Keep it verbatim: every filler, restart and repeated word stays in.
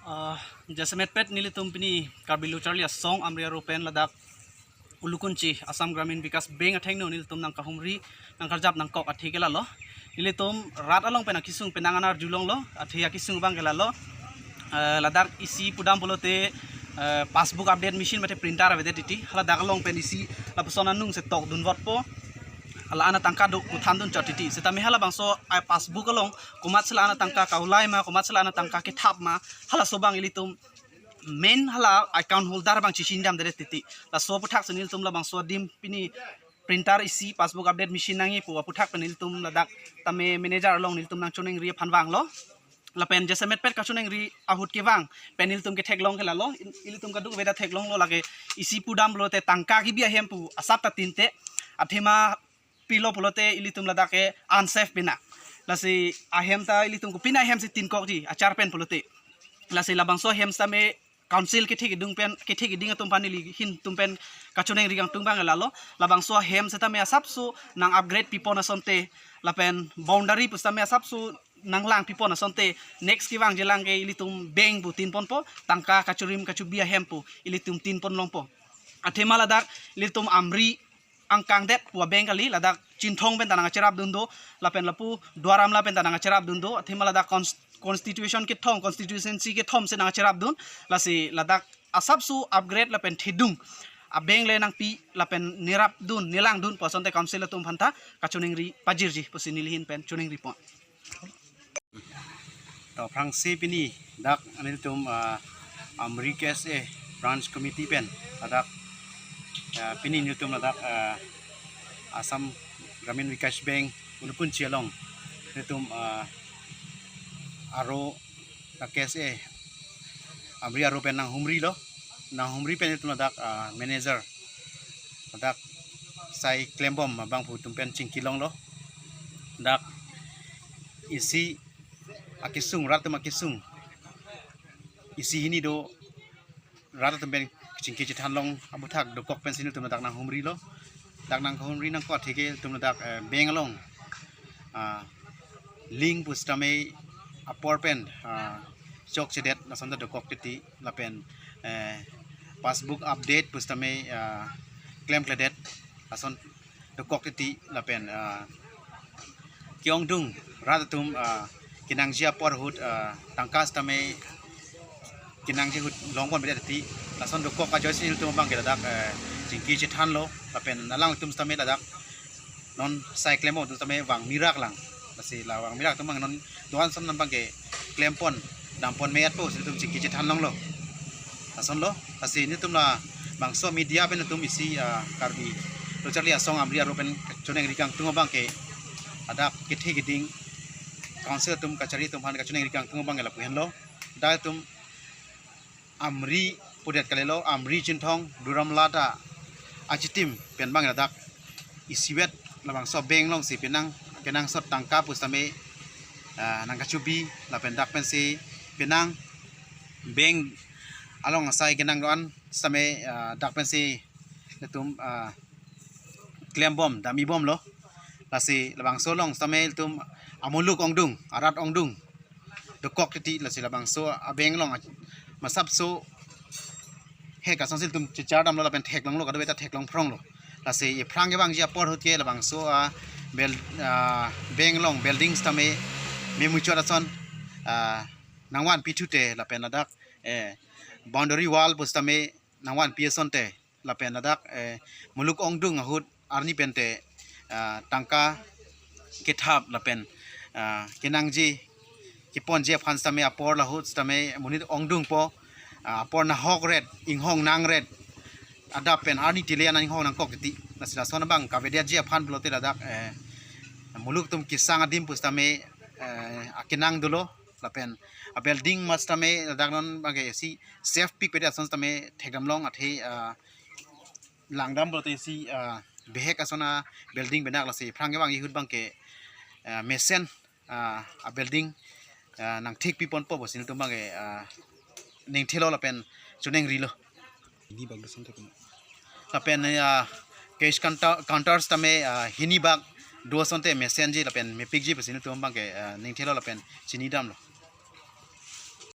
Ah, jasemet pet nelitum pini Karbi Lo Charli Asong Amri Aro pen ladak Ulukunchi Assam Gramin Vikas Bank athengno nelitum nangkahumri nangkarjap nangkok athe ke lalo. Nelitum rat along pen akisung penang an arjulonglo, athe akisung abang ke lalo. Eh, ladak isi pudam pulote, eh, passbook update machine mate printer avedet titi. Haladak along pen isi lapuson anung se tokdunvotpo. Hala-an atangka do pu thandun chot titi. Setame halabangso a passbook along komatsi la-an atangka kaulai ma, komatsi la-an atangka kethap ma, halaso abang ilitum main hala account holder abang chesindamdedet titi. Laso aputhaksi nelitum labangso adim pini printer isi passbook update machine nangji pu aputhaksi nelitum ladak tame manager along nelitum nangchoningri aphan vanglo. Lapen jasemet pet kachoningri ahut kevang pen nelitum ketheklong ke lalo, in-, ilitum kadokave ta theklonglo, lake isi pudam pulote tangka kebi ahem pu asap ta tinte, athema pilo pulote ilitum ladak ke unsafe pina. Lasi ahem ta ilitum kopine ahem si tinkokji achar pen pulote. Lasi labangso ahem setame council kethe kedung pen, kethe keding atum aphan neli ahin atum pen kachoningri kangtung abang lalo. Labangso ahem setame asapso nang upgrade pipon asonte, lapen boundary pu setame asapso nanglang pipon asonte, next kevangji lang ke ilitum bank pu tinponpo, tangka kachorim kachobi ahem pu ilitum tinpon longpo. Athema ladak ilitum Amri angkangdet pu a-bank kali, ladak Chinthong pen ta nangkacherapdun do, lapen lapu Duar Amla pen ta nangkacherapdun do, athema ladak cons-, constitution kethom, constituency kethom si nangkacherapdun, lasi ladak asapso upgrade lapen thedung a-bank le nangpi lapen nerapdun, nelangdun pu asonte council atum aphan ta kachoningri pajirji pusi neli ahin pen choningripon. To aphrangsi pini dak nelitum, ah, Amri K S A branch committee pen ladak, ah, pini nelitum ladak, ah, Assam Gramin Vikas Bank Ulukunchi along nelitum, ah, aro dak K S A Amri aro pen nanghumrilo, nanghumri pen nelitum ladak, ah, manager ladak sai klembom abang pu atum pen chingkilonglo. Dak isi akisung, rat atum akisung isi hini do, rat atum pen chingki chethanlong aputhak dokok pensi nelitum ladak nanghumrilo. Dak nanghumri nangkok athe ke nelitum ladak, eh, bank along, ah, link pu setame apor pen, ah, chokchedet lason ta dokok titi, lapen, eh, passbook update pu setame, ah, klemkledet lason dokok titi, lapen, ah, ke-ongdung rat atum, ah, kenangji apor ahut, ah, tangka setame kenangji ahut longponpedet titi, lason dokok ajoine si nelitum abang ke ladak, eh, chingki chethanlo, lapen alangtum setame ladak non sai klembom atum setame vang mirak lang. Lasi la vang mirak atum abang non doan ason abang ke klempon, dampon me-etpo si nelitum chingki chethanlonglo. Lasonlo, lasi nelitum labangso media pen nelitum isi, ah, Karbi Lo Charli Asong Amri aro pen kachoningri kangtung abang ke ladak kethe keding council atum kachari atum aphan kachoningri kangtung abang ke lapu henlo. Dak nelitum Amri pudet kalilo, Amri, Chinthong, Duar Amla ta achitim pen abang ladak isivet labangso bank alongsi penang, kenangsot tangka pu setame, ah, nangkachobi lapen dak pensi penang bank along asai kenang do-an setame, ah, dak pensi nelitum, ah, klembom, dambomlo. Lasi labangso along setame nelitum amuluk ongdung, arat ongdung dokok titi, lasi labangso a-bank along a-, masapso hek asonsi nelitum chechardamlo lapen theklonglo, kadokave ta theklongphronglo. Lasi ephrang kevangji apor ahut ke labangso a-buil-, ah, bank along building setame memuchot ason, ah, nangvanpi thute lapen ladak, eh, boundary wall pu setame nangvanpi asonte, lapen ladak, eh, muluk ongdung ahut arni pente, ah, tangka kethap lapen, ah, kenangji keponji aphan setame apor lahut setame monit ongdungpo, ah, apor nahokret, inghong nangret, adap pen arni tile an inghong nangkok titi. Lasi lason abang kavedetji aphan pulote ladak, eh, muluk atum kesang adim pu setame, eh, akenang dolo, lapen a-building ma setame ladak non abang ke isi safepikpedet ason setame thekdamlong athe, ah, langdam pulote isi, ah, bihek ason a-building benak, lasi ephrang kevangji ahut abang ke, ah, mesen, ah, a-building, ah, nangthekpiponpo pusi nelitum abang ke, ah, ningthelo lapen choningrilo. Hini bak do asonte kum. Lapen, ah, cash counter, counter setame, ah, hini bak do asonte mesenji lapen mepikji pusi nelitum abang ke, ah, ningthelo lapen chinidamlo.